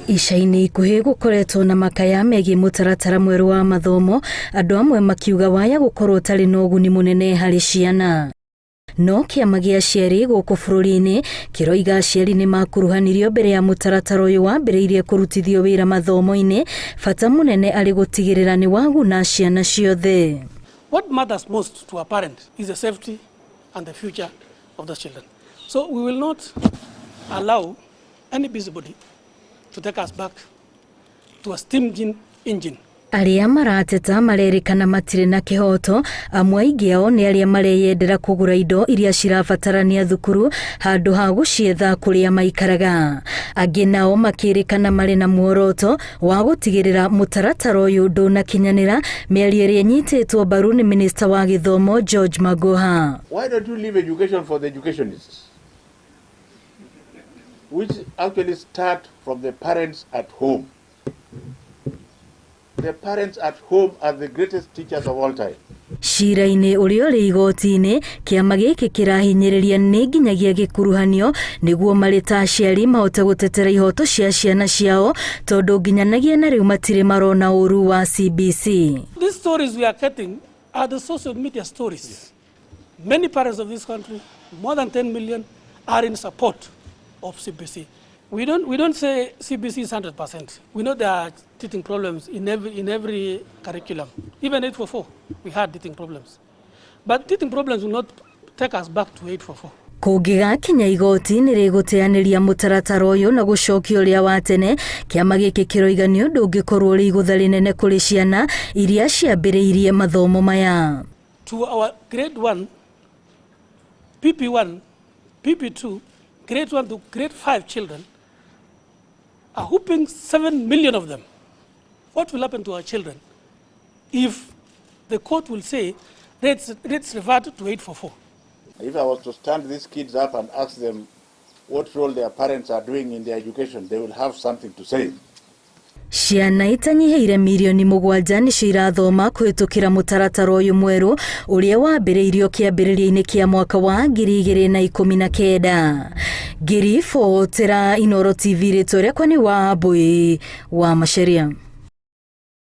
Ica-inĩ ikuhĩ gũkoretwo na makaya megiĩ mũtaratara mwerũ wa mathomo, andũ amwe makiuga waya gũkorwo ũtarĩ na ũguni mũnene harĩ ciana. No kĩama gĩa aciari gũkũ bũrũri-inĩ kĩroiga aciari nĩ makuruhanirio mbere ya mũtaratara ũyũ wambĩrĩirie kũrutithio wĩra mathomo-inĩ, bata mũnene arĩ gũtigĩrĩra nĩ waguna ciana ciothe. What matters most to a parent is the safety and the future of the children. So we will not allow any busybody to take us back to a steam engine. Arĩa marateta marerĩkana matirĩ na kĩhoto, amwe aingĩ ao nĩ arĩa mareyendera kũgũra indo iria cirabatarania thukuru handũ ha gũcietha kũrĩa maikaraga. Angĩ nao makĩrĩkana marĩ na muoroto wa gũtigĩrĩra mũtaratara ũyũ ndũnakinyanĩra, mĩario ĩrĩa ĩnyitĩtwo mbaru nĩ minista wa gĩthomo George Magoha. Why don't you leave education for the educationists? Which actually start from the parents at home. The parents at home are the greatest teachers of all time. Cira-inĩ ũrĩa ũrĩ igoti-inĩ, kĩama gĩkĩ kĩrahinyĩrĩria nĩ nginyagia gĩkuruhanio nĩguo marĩ ta aciari mahote gũtetera ihoto cia ciana ciao tondũ nginyanagia na rĩu matirĩ marona ũru wa CBC. These stories we are getting are the social media stories. Many parents of this country, more than 10 million, are in support of CBC. We don't say CBC is 100%. We know there are teething problems in every curriculum. Even 844, we had teething problems. But teething problems will not take us back to 844. Kũngĩgakinya igoti nĩ rĩgũteanĩria mũtaratara ũyũ na gũcokia ũrĩa wa tene, kĩama gĩkĩ kĩroiga nĩ ũndũ ũngĩkorwo ũrĩ igũtha rĩnene kũrĩ ciana iria ciambĩrĩirie mathomo maya. To our grade 1, PP1, PP2, grade 1 to grade 5 children, a whopping 7 million of them. What will happen to our children if the court will say, let's revert to 844? If I was to stand these kids up and ask them what role their parents are doing in their education, they will have something to say. Ciana itanyihĩire mirioni 7 nĩcio irathoma kũhĩtũkĩra mũtaratara ũyũ mwerũ ũrĩa wambĩrĩirio kĩambĩrĩria-inĩ kĩa mwaka wa 2019. Ngĩribotera Inooro TV, rĩtwa rĩakwa nĩ Wambui wa Macharia.